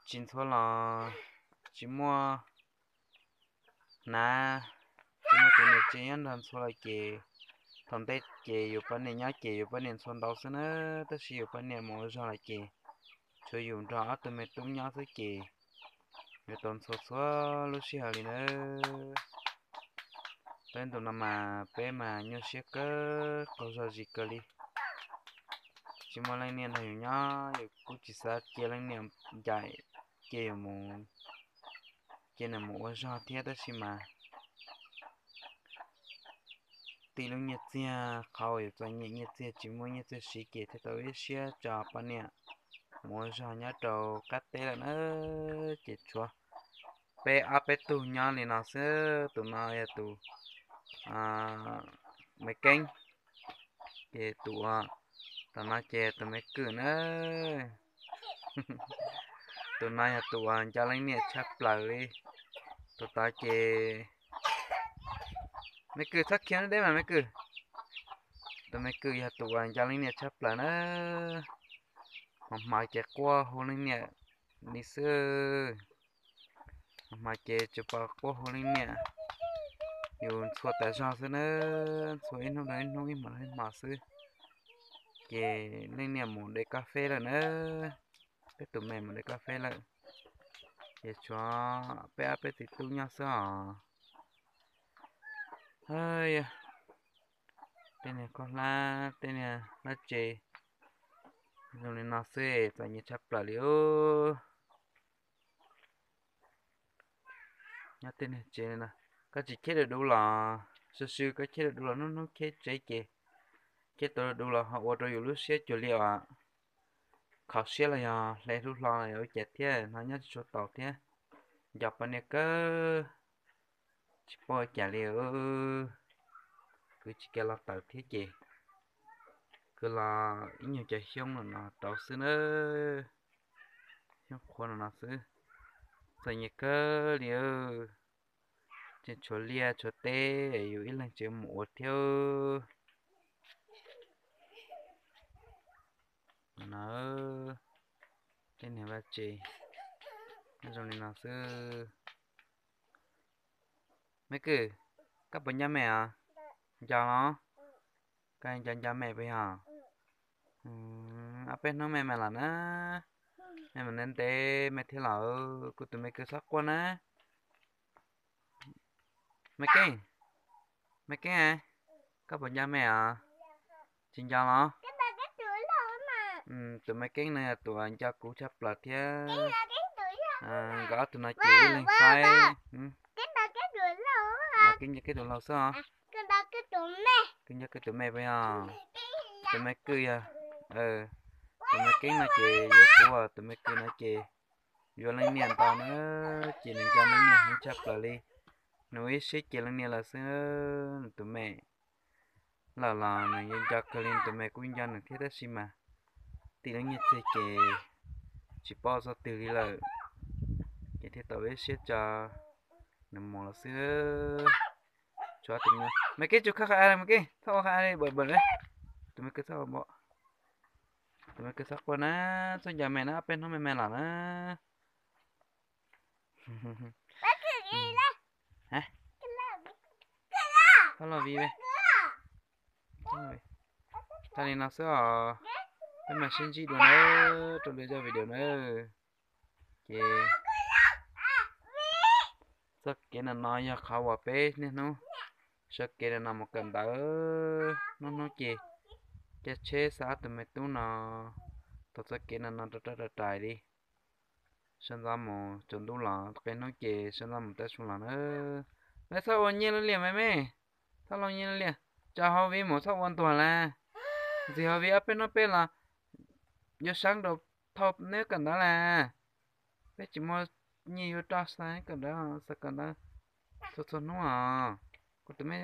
Tsis ntxhua los tsis muaj hnav, tsis muaj tus niam tsev nyob nrog ntxhua lawm ces thaum ntej ces yus poj niam nyob ces yus poj niam ntxhua ntau xwb na, tab sis yus poj niam mus ua zog lawm ces tshuav yus nrog ob tug me tub nyob xwb ces yuav tau ntxhua txhua lub sij hawm li na. Peb ntu no mas peb mas nyuaj siab kawg, qaug zog zis kawg li. Tsis muaj leej niam nrog yus nyob, yus kuj tsis xav cia leej niam ncaim, cia yus mus, cia nws mus ua zog thiab, tab sis mas tij lub nyiaj txiag, qhov uas yus txom nyem nyiaj txiag tsis muaj nyiaj txiag siv ces thiaj tau ib siab tso poj niam mus ua zog nyob rau qab teb lawm na. Ces tshuav peb ob peb tug nyob li no xwb. Tus no yog tus me keeb, ces tus uas, tus no ces tus me kwm na. Tus no yog tus uas nco leej niam tshaj plaws li. Tus tod ces, me kwm txhob khiav deb mas me kwm. Tus me kwm yog tus uas nco leej niam tshaj plaws na. Hmo hmo ces quaj hu leej niam li xwb. Hmo hmo ces tsuas pom quaj hu leej niam. Yus ntxhua tas zog xwb na, ntxhua ib hnub rau ib hnub, ib hmos rau ib hmos xwb. Ces leej niam mus de kab feb lawm na, peb tus me mus de kab feb lawm. Ces tshuav peb ob peb txiv tub nyob xwb os. Yog tej niag khaub hlab, tej niag hlab tsev zoo li no xwb txom nyem tshaj plaws li os. Nyob tej niag tsev no, koj tsis cheb dua dub los, sw sw koj cheb dua dub los hnub hnub cheb tsev ces, cheb tau dua dub los ho ua rau yus lub siab cuag li os khaus siab los yog hle hlub hlo los yog ua cas thiab, hnov nyob tsis tshua taus thiab, nco poj niam kawg, tsis paub ua cas li. Kwv tsis kav los tawm thiab ces, kwv los ib nyuag cov xyoob no no rau xwb na, xyoob qhuav no no xwb, txom nyem kawg li. Tseem tshuav liaj tshuav teb, yus ib leeg tseem mus ua thiab. No, tej niag vaj tsev zoo li no xwb. Me kwm, koj puas nco me os? Nco los? Koj nco nco me puas yog? Ob peb hnub me me los na, me mus ntev ntev me thiaj los. Kuv tus me kwv txhob quaj na. Me Keeb, me Keeb, koj puas nco me os? Tsis nco los? Tus me Keeb no yog tus nco kuv tshaj plaws thiab. Nkawd ob tug no ces ib leeg faib. Keeb nco Keeb tus laug xwb os. Keeb nco Keeb tus me puas yog? Tus me kwm yog, tus me Keeb no ces yuav kuv, tus me kwm no ces yuav leej niam ntau na, ces nws nco leej niam heev tshaj plaws li. Nws ua ib siab cia leej niam lawm xwb, nws tus me lawm los nws yeej nco kawg li, nws tus me kuj nco nws thiab tab sis mas tim lub nyiaj txiag ces tsis paub txog twg li lawm, ces thiaj tau ib siab tso nws mus lawm xwb. Tshuav tus me, me Keeb tsis khawb qhov av, me Keeb txhob ua qhov av li, npam npam li. Tus me kwv txhob ua npam, tus me kwv txhob quaj na, txhob nco me na, ob peb hnub me me los na. Txhob los viv, tag li no xwb os. Peb mam sib ntsib dua nawb rau lwm zaj video nawb. Ces txoj kev no no yog qhov uas peb niaj hnub sawv kev no no mus kawm ntawv, hnub hnub ces caij tsheb xa ob tug me tub no taug txoj kev no no rau rau rais rais li. Sawv ntxov mus tsaus ntuj los qee hnub ces sawv ntxov mus tav su los na. Neb txhob ua nyiaj lub liam me me, txhob ua nyiaj lub liam, tso hauv viv mus txhob ua ntuag lawm. Ntxiv hauv viv ob peb hnub peb los yuav sab rau thauj neb kawm ntawv lawm. Peb tsis muaj nyiaj yuav rau xa kawm ntawv, xa kawm ntawv txhua txhua hnub os. Kuv tus me